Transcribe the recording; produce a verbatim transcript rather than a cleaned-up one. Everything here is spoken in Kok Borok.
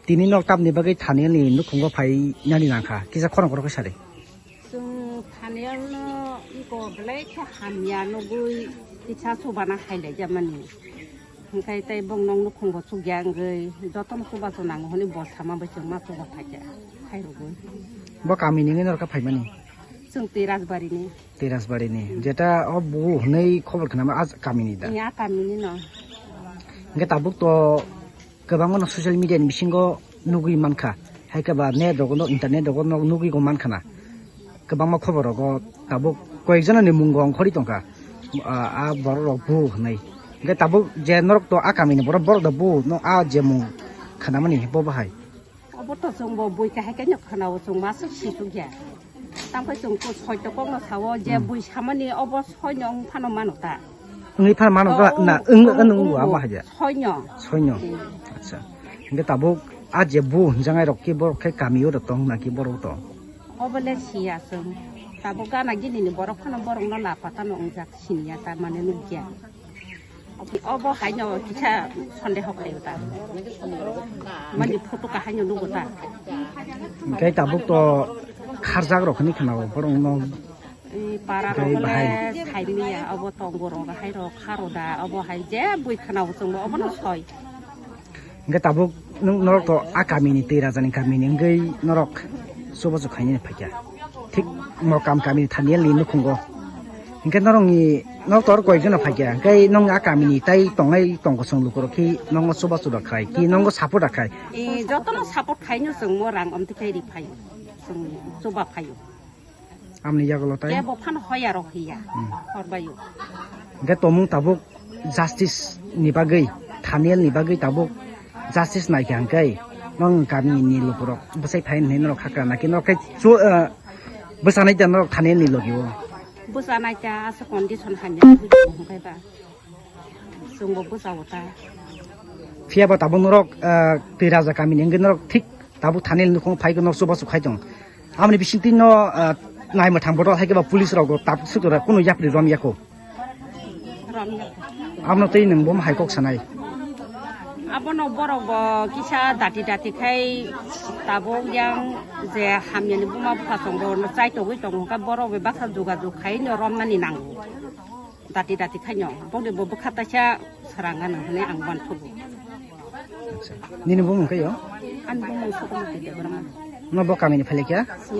Tini nok tamni bagwi thani ani nukhungo phai nani nangkha, kisa khorang khorang khe sari. Chwng thani ano iko belai khe hamya nugwi kisa chubana hai lai jamani. Hwnkhe tei bong nok nukhungo chukya wngwi jotono chubachu nango hwnwi bo sama bai chwng ma chuba phaikha, khairogwi. Bo kamini wngwi norokha phaimani? Chwng tei Rajbarini. Tei Rajbarini. Jeta o bu hwnwi khobor khnama a kamini da? Iya, kamini no. Hwnkhe tabuk to kwbangma no social media ni bisingo nugwi mankha. Hai khe ba net rogo no, internet rogo no nugwi go mankha na. Kwbangma khobor rogo tabuk koyek jona ni mung go ongkhorwi tongkha. A, a borok rok bu hwnwi. Hwnkhe tabuk je norok to a kamini borok, borok do bu no a je mung khnamani bo bahai. Obo to chwng bo bui kahai khe no khwnao, chwng ma swk si thuk ya. Tamo khe chwng ko soi to kok no sao je bui samani obo soi no wng phano mano ta. Wngwi phano mano ta na wng wng wng wa bahai ya. Soi no. Soi no. Hmm. Acha. Hwnkhe tabuk a je bu hwnjangai rok khe borok khe kami o tong na khe borok tong? Obo le siya chwng. Tabuk gana gini ni borok phano borok no na pata no wngjak siniya ta mane nukya. Obo hai no kisa sonde hok khayo ta. Mani photo ka hai no nugo ta. Hwnkhe tabuk to kharjak rok hwnwi khwnao borok no. Para rok le saimiya obo tongo rok hai rok kharo da obo hai je bui khwnao chwng bo obo no soi. Hwnkhe tabuk nwng norok to a kamini twi rajani kamini wngwi norok chubachu khainani phaikha. Thik Mokam kamini Thaniel ni nukhungo. Hwnkhe norokni, norok to aro koyekjona phaikha. Hwnkhe nwng a kamini tai tongnai tongkosong lukurok khe nongo chubachu rok khai, khe nongo support rok khai. E, jotono support khaino chwng mo rang omtwi khai ri phaio. Chwng chuba phaio. Amni yagulo tai? Kebo phano hoya rok hiya. Hmm. Horbaio. Hwnkhe tomung tabuk justice ni bagwi, Thaniel ni bagwi tabuk justice naikha hwnkhe nong kami ni lukurok bwsai phai hwnwi norok hakra nakhe norok khai chu, ah, bwsanai da norok Thaniel ni logi o. Bwsanai ta asa condition hamya hwnkhe ba. Chwngbo bwsao ta. Phiya ba tabuk norok, ah, twi raja kamini wngwi norok thik tabuk Thaniel nukhung phai norok chubachu khai tong. Aboni bisingtwi no, ah, naima thang bodo hai khe ba police rok tabuk sutura kunu yapri rom yako. Rom yako. Abono tei nwng bo hai kok sanai. Abono borok bo kisa dati dati khai tabuk yang je hamyani buma bupha tongo no chai togwi tongo kha borok bai baksa jogajog khai no romnani nango. Dati dati khaino, bokni bo bwkha taisa srang gana hwnwi ang uanthogo. Acha. Nini bumung khe yo? Ani bumung Sukumati Debbarma. No bo kamini phailaikha? Chwng